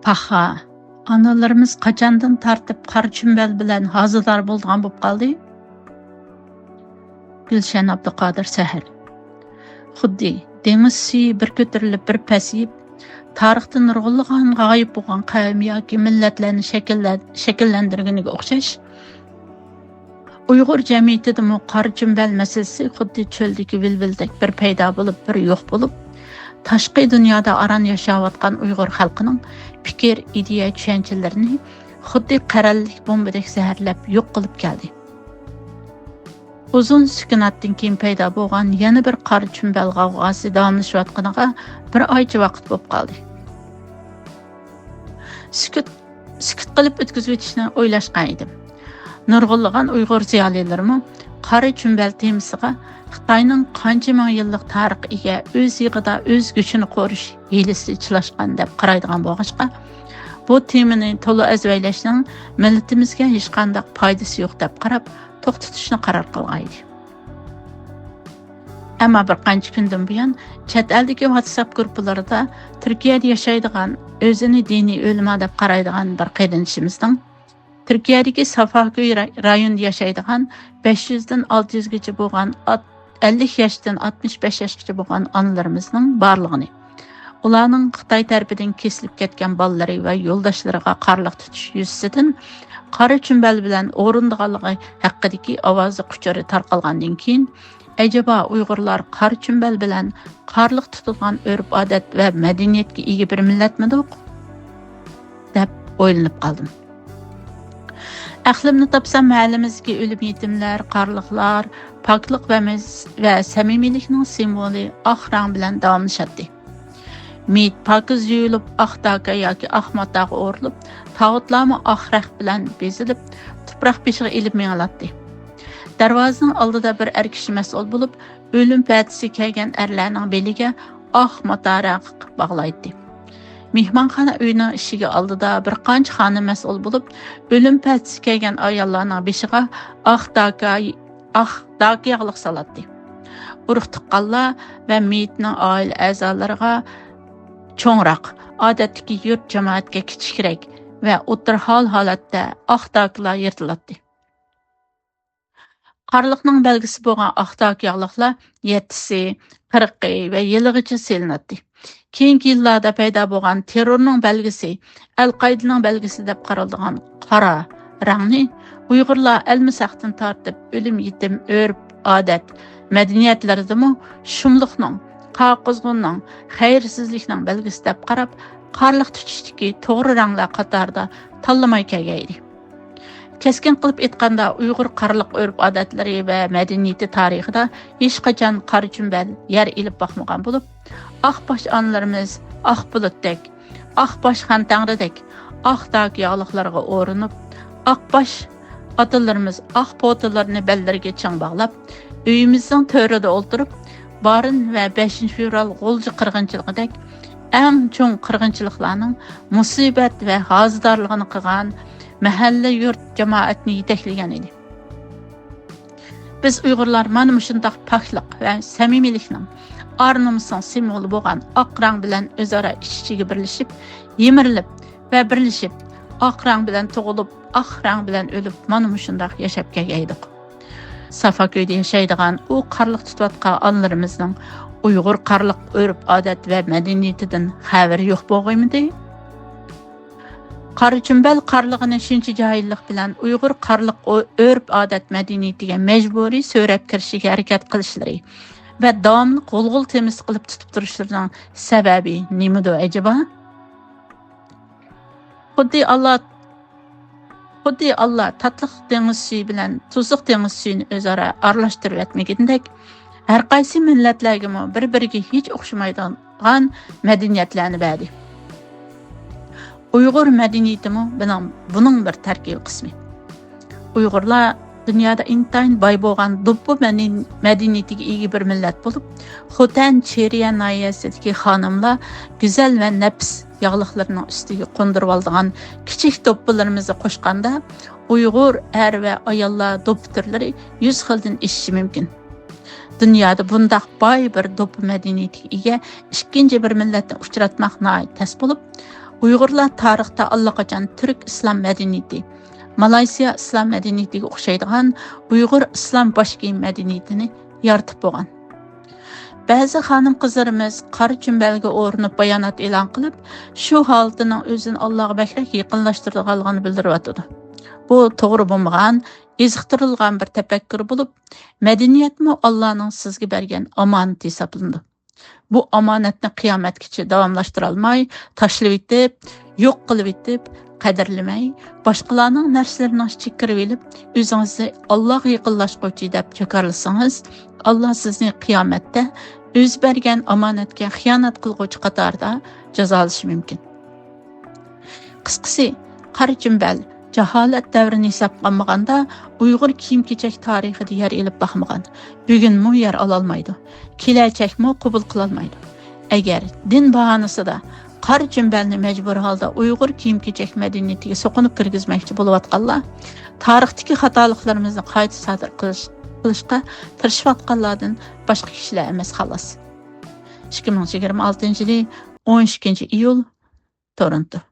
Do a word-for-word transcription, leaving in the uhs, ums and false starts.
ئاھا، ئانىلىرىمىز قاچاندىن تارتىپ قارا چۈمبەل بىلەن ھازىدار بولىدىغان بولۇپ قالدى؟ گۈلشەن ئابدۇقادىر سەھەر. خۇددى دېڭىز سۈيى بىر كۆتۈرۈلۈپ، بىر پەسىيىپ، تارىختا نۇرغۇنلىغان غايىب بولغان قەۋم ياكى مىللەتلەرنى شەكىللە-، شەكىللەندۈرگىنىگە ئوخشاش، ئۇيغۇر جەمئىيىتىدىمۇ قارا چۈمبەل مەسىلىسى خۇددى چۆلدىكى ۋىلۋىلدەك بىر پەيدا بولۇپ، بىر يوق بولۇپ، تاشقى دۇنيادا ئاران ياشاۋاتقان ئۇيغۇر خەلقىنىڭ پىكىر، ئىدىيە، چۈشەنچىلىرىنى خۇددى قەرەللىك بومبىدەك زەھەرلەپ يوق قىلىپ كەلدى. ئۇزۇن سۈكۈناتتىن كېيىن پەيدا بولغان يەنە بىر قارا چۈمبەل غەۋغاسى داۋاملىشىۋاتقىنىغا بىر ئايچە ۋاقىت بولۇپ قالدى. سۈكۈت، سۈكۈت قىلىپ ئۆتكۈزۈۋېتىشنى ئويلاشقان ئىدىم. نۇرغۇنلىغان ئۇيغۇر زىيالىيلىرىمۇ قارا چۈمبەل تېمىسىغا خىتاينىڭ قانچە مىڭ يىللىق تارىخقا ئىگە، ئۆز يېغىدا ئۆز گۆشىنى قورۇش ھىيلىسى چىلاشقان دەپ قارايدىغان بولغاچقا، بۇ تېمىنى تولا ئەزۋەيلەشنىڭ مىللىتىمىزگە ھېچقانداق پايدىسى يوق دەپ قاراپ، توختىتىشنى قارار قىلغان ئىدى. ئەمما بىر قانچە كۈندىن بۇيان چەت ئەلدىكى ۋاتساپ گۇرۇپپىلىرىدا تۈركىيەدە ياشايدىغان، ئۆزىنى دىنىي ئۆلىما دەپ قارايدىغان بىر قېرىندىشىمىزنىڭ تۈركىيەدىكى سافاكۆي را-، رايونىدا ياشايدىغان بەش يۈزدىن ئالتە يۈزگىچە بولغان ئات-، ئەللىك ياشتىن ئاتمىش بەش ياشقىچە بولغان ئانىلىرىمىزنىڭ بارلىقىنى، ئۇلارنىڭ خىتاي تەرىپىدىن كېسىلىپ كەتكەن بالىلىرى ۋە يولداشلىرىغا قارلىق تۇتۇش يۈزىسىدىن قارا چۈمبەل بىلەن ئورۇندىغانلىقى ھەققىدىكى ئاۋازلىق ئۇچۇرى تارقالغاندىن كېيىن، ئەجەبا ئۇيغۇرلار قارا چۈمبەل بىلەن قارلىق تۇتىدىغان ئۆرپ-ئادەت ۋە مەدەنىيەتكە ئىگە بىر مىللەتمىدۇق؟ دەپ ئويلىنىپ قالدىم. ئەقلىمنى تاپسام، مەھەللىمىزدىكى ئۆلۈم يېتىملەر، قارلىقلار پاكلىق ۋە مىز-، ۋە سەمىمىيلىكنىڭ سىمۋولى ئاق رەڭ بىلەن داۋاملىشاتتى. مېيىت پاكىز يۇيۇلۇپ، ئاق داكا ياكى ئاق ماتاغا ئورىلىپ، تاۋۇتلارمۇ ئاق رەخت بىلەن بېزىلىپ، تۇپراق بېشىغا ئېلىپ مېڭىلاتتى. دەرۋازىنىڭ ئالدىدا بىر ئەر كىشى مەسئۇل بولۇپ، ئۆلۈم پەتىسىگە كەلگەن ئەرلەرنىڭ بېلىگە ئاق ماتا رەڭ قىلىپ باغلايتتى. مېھمانخانا ئۆيىنىڭ ئىشىكى ئالدىدا بىر قانچە خانىم مەسئۇل بولۇپ، ئۆلۈم پەتىسىگە كەلگەن ئاياللارنىڭ بېشىغا ئاق داكا، ئاق داكا ياغلىق سالاتتى. ئۇرۇق-تۇغقانلار ۋە مېيىتنىڭ ئائىلە ئەزالىرىغا چوڭراق، ئادەتتىكى يۇرت جامائەتكە كىچىكرەك ۋە ئوتتۇرا ھال ھالەتتە ئاق داكىلار يىرتىلاتتى. قارلىقنىڭ بەلگىسى بولغان ئاق داكا ياغلىقلار يەتتىسى، قىرىقى ۋە يىلىغىچە سېلىناتتى. كېيىنكى يىللاردا پەيدا بولغان تېررورنىڭ بەلگىسى، ئەل-قائىدىنىڭ بەلگىسى دەپ قارالىدىغان قارا رەڭنى ئۇيغۇرلار ئەلمىساقتىن تارتىپ ئۆلۈم-يېتىم، ئۆرپ-ئادەت، مەدەنىيەتلىرىدىمۇ شۇملۇقنىڭ، قارا قۇزغۇننىڭ، خەيرسىزلىكنىڭ بەلگىسى دەپ قاراپ، قارلىق تۇتۇشتىكى توغرا رەڭلەر قاتارىدا تاللىماي كەلگەن ئىدى. كەسكىن قىلىپ ئېيتقاندا، ئۇيغۇر قارلىق ئۆرپ-ئادەتلىرى ۋە مەدەنىيىتى تارىخىدا ھېچقاچان قارا چۈمبەل يەر ئېلىپ باقمىغان بولۇپ، ئاق باش ئانىلىرىمىز ئاق بۇلۇتتەك، ئاق باش خانتەڭرىدەك ئاق داكا ياغلىقلارغا ئورىنىپ، ئاق باش ئاتىلىرىمىز ئاق پوتىلىرىنى بەللىرىگە چىڭ باغلاپ، ئۆيىمىزنىڭ تۆرىدە ئولتۇرۇپ، بارىن ۋە بەشىنچى فېۋرال غۇلجا قىرغىنچىلىقىدەك ئەڭ چوڭ قىرغىنچىلىقلارنىڭ مۇسىبەت ۋە ھازىدارلىقىنى قىلغان مەھەللە، يۇرت، جامائەتنى يېتەكلىگەن ئىدى. بىز ئۇيغۇرلار مانا مۇشۇنداق پاكلىق ۋە سەمىمىيلىكنىڭ، ئار-نومۇسنىڭ سىمۋولى بولغان ئاق رەڭ بىلەن ئۆزئارا ئىچ-ئىچىگە بىرلىشىپ، يىمىرىلىپ ۋە بىرلىشىپ، ئاق رەڭ بىلەن تۇغۇلۇپ، ئاق رەڭ بىلەن ئۆلۈپ، مانا مۇشۇنداق ياشاپ كەلگەيدۇق. سافاكۆيدە ياشايدىغان ئۇ قارلىق تۇتۇۋاتقان ئانىلىرىمىزنىڭ ئۇيغۇر قارلىق ئۆرپ-ئادەت ۋە مەدەنىيىتىدىن خەۋىرى يوق بولغىيمىدى؟ قارا چۈمبەل قارلىقىنى شۇنچە جاھىللىق بىلەن ئۇيغۇر قارلىق ئۆ-، ئۆرپ-ئادەت مەدەنىيىتىگە مەجبۇرىي سۆرەپ كىرىشىگە ھەرىكەت قىلىشلىرى ۋە داۋاملىق غۇلغۇل تېمىسى قىلىپ تۇتۇپ تۇرۇشلىرىنىڭ سەۋەبى نېمىدۇ ئەجەبا؟ خۇددى ئاللا، خۇددى ئاللا تاتلىق دېڭىز سۈيى بىلەن تۇزلۇق دېڭىز سۈيىنى ئۆزئارا ئارىلاشتۇرۇۋەتمىگىنىدەك، ھەرقايسى مىللەتلەرگىمۇ بىر-بىرىگە ھېچ ئوخشىمايدىغان مەدەنىيەتلەرنى بەردى. ئۇيغۇر مەدەنىيىتىمۇ بۇنىڭ، بۇنىڭ بىر تەركىبىي قىسمى. ئۇيغۇرلار دۇنيادا ئىنتايىن باي بولغان دوپپا مەدەن-، مەدەنىيىتىگە ئىگە بىر مىللەت بولۇپ، خوتەن چېرىيە ناھىيەسىدىكى خانىملار گۈزەل ۋە نەپىس ياغلىقلىرىنىڭ ئۈستىگە قوندۇرۇۋالىدىغان كىچىك دوپپىلىرىمىزنى قوشقاندا، ئۇيغۇر ئەر ۋە ئاياللار دوپپا تۈرلىرى يۈز خىلدىن ئېشىشى مۇمكىن. دۇنيادا بۇنداق باي بىر دوپپا مەدەنىيىتىگە ئىگە ئىككىنچى بىر مىللەتنى ئۇچراتماق ناھايىتى تەس بولۇپ، ئۇيغۇرلار تارىختا ئاللىقاچان تۈرك ئىسلام مەدەنىيىتى، مالايسىيا ئىسلام مەدەنىيىتىگە ئوخشايدىغان ئۇيغۇر ئىسلام باش كىيىم مەدەنىيىتىنى يارىتىپ بولغان. بەزى خانىم-قىزلىرىمىز قارا چۈمبەلگە ئورىنىپ بايانات ئېلان قىلىپ، شۇ ھالىتىنىڭ ئۆزىنى ئاللاغا بەكرەك يېقىنلاشتۇرىدىغانلىقىنى بىلدۈرۈۋاتىدۇ. بۇ توغرا بولمىغان، ئېزىقتۇرۇلغان بىر تەپەككۇر بولۇپ، مەدەنىيەتمۇ ئاللانىڭ سىزگە بەرگەن ئامانىتى ھېسابلىنىدۇ. بۇ ئامانەتنى قىيامەتكىچە داۋاملاشتۇرالماي، تاشلىۋېتىپ، يوق قىلىۋېتىپ، قەدىرلىمەي، باشقىلارنىڭ نەرسىلىرىنىڭ ئىچىگە كىرىۋېلىپ، ئۆزىڭىزنى ئاللاغا يېقىنلاشقۇچى دەپ جاكارلىسىڭىز، ئاللا سىزنى قىيامەتتە ئۆزى بەرگەن ئامانەتكە خىيانەت قىلغۇچى قاتارىدا جازالىشى مۇمكىن. قىسقىسى، قارا چۈمبەل جاھالەت دەۋرىنى ھېسابقا ئالمىغاندا، ئۇيغۇر كىيىم-كېچەك تارىخىدا يەر ئېلىپ باقمىغان، بۈگۈنمۇ يەر ئالالمايدۇ، كېلەچەكمۇ قوبۇل قىلالمايدۇ. ئەگەر دىن باھانىسىدا قارا چۈمبەلنى مەجبۇرىي ھالدا ئۇيغۇر كىيىم-كېچەك مەدەنىيىتىگە سوقۇنۇپ كىرگۈزمەكچى بولۇۋاتقانلار، تارىختىكى خاتالىقلىرىمىزنى قايتا سادىر قىلىش، قىلىشقا تىرىشىۋاتقانلاردىن باشقا كىشىلەر ئەمەس، خالاس. ئىككى مىڭ يىگىرمە ئالتىنچى يىلى ئون ئىككىنچى ئىيۇل، تورونتو.